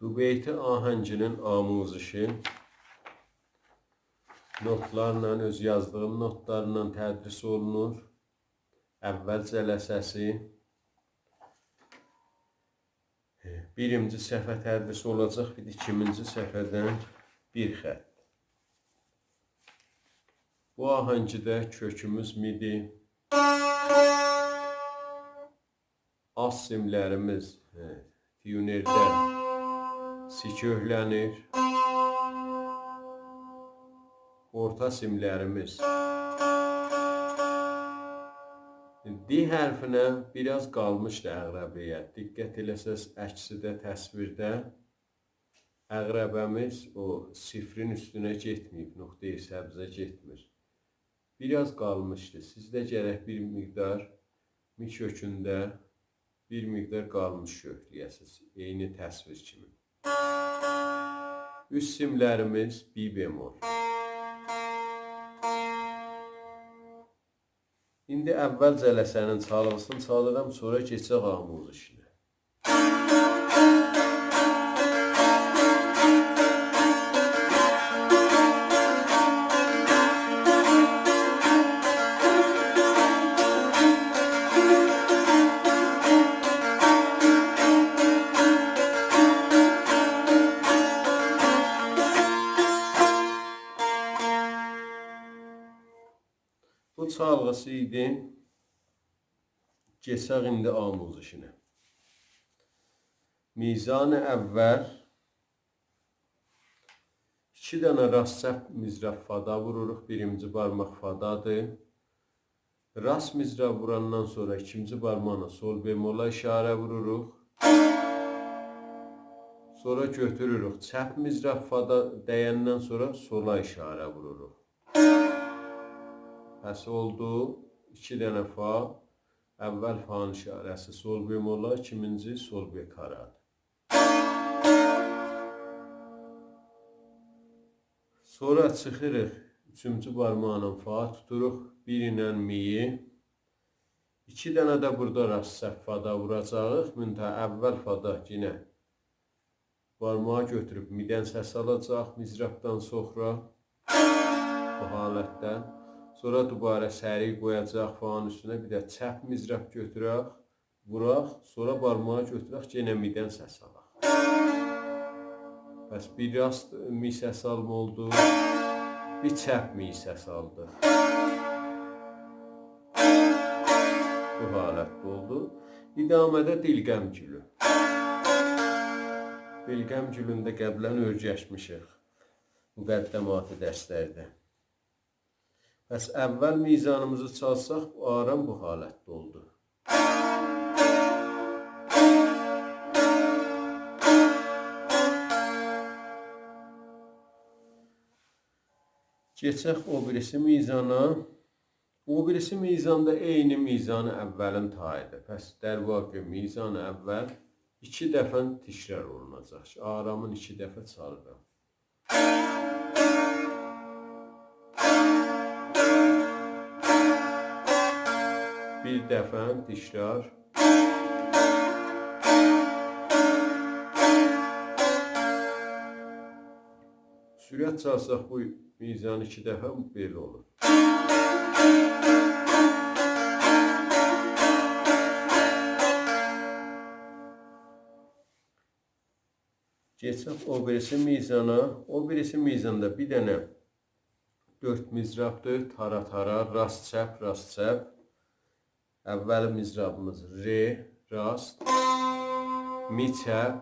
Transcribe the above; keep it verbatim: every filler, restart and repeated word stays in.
روبیتی آهنگینین آموزشی نوتلارلا، اؤز یازدیغیم نوتلارلا تدریس اولونور. اول جلسه‌سی بیرینجی صفحه تدریس اولاجاق، بیر ایکینجی صفحه‌دن بیر خط. بو آهنگیده کؤکوموز می‌دی. آلت سیملریمیز، ائ، تیونرده سی کؤکلنیر. اورتا سیملریمیز دی حرفینه بیر آز قالمیشدی عقربه‌یه. دقت ائله‌سز، عکسیده، تصویرده عقربه‌میز او صفرین اوستونه گئتمه‌ییب، نقطه‌ی سبزه گئتمیر. بیر آز قالمیشدی. سیز ده گرک بیر مقدار می کؤکونده بیر مقدار قالمیش کؤکله‌یه‌سیز، عینی تصویر کیمی. اوست سیملریمیز بی بمل. ایندی اول جلسه‌نین چالغیسینی چالیرام، سونرا کئچک آموزشینه. بو چالغیسی ایدی. کئچک ایندی آموزشینه. میزان اول، ایکی دنه راست چپ مضراب فادا ووروروق. بیرینجی بارماق فادادیر. راست مضراب ووراندان سونرا ایکینجی بارماقلا سل بمولا اشاره ووروروق. سونرا گؤتوروروک. چپ مضراب فادا دیندن سونرا سلا اشاره ووروروق. پس اولدو ایکی دنه فا. اول فانین اشاره‌سی سل بمولا، ایکینجی سل بکارادیر. سونرا چیخیریق، اوچونجو بارماقلا فا توتوروق، بیر ایله می‌یی. ایکی دنه ده بورادا راست چپ فادا ووراجاغیق. منتها اول فادا یئنه بارماغی گؤتوروب می‌دن سس آلاجاق مضرابدان سونرا بو حالتده. سونرا دوباره سری قویاجاق فانین اوستونه، بیر ده چپ مضراب گؤتورک، ووراق، سونرا بارماغی گؤتورک، یئنه می‌دن سس آلاق. پس بیر راست می سس آلما اولدو، بیر چپ می سس آلدیق. بو حالتده اولدو. ادامه‌ده دلقم گولو. دلقم گولونو ده قبلاً اؤیرشمیشیک مقدماتی درسلرده. پس اول میزانیمیزی چالساق، آرام بو حالتده اولدو. کئچک او بیریسی میزانا. او بیریسی میزان دا عینی میزان اولین تاییدیر. پس در واقع میزان اول ایکی دفعه تکرار اولوناجاق کی، آرامین ایکی دفعه چالیرام. بیر دفعه تکرار. سرعت چالساق بو میزان ایکی دفعه بئله اولور. کئچک او بیریسی میزانا. او بیریسی میزاندا بیر دنه دؤرد مضرابدیر. تارا تارا، راست چپ، راست چپ. اول مضرابیمیز ر، راست، می چپ،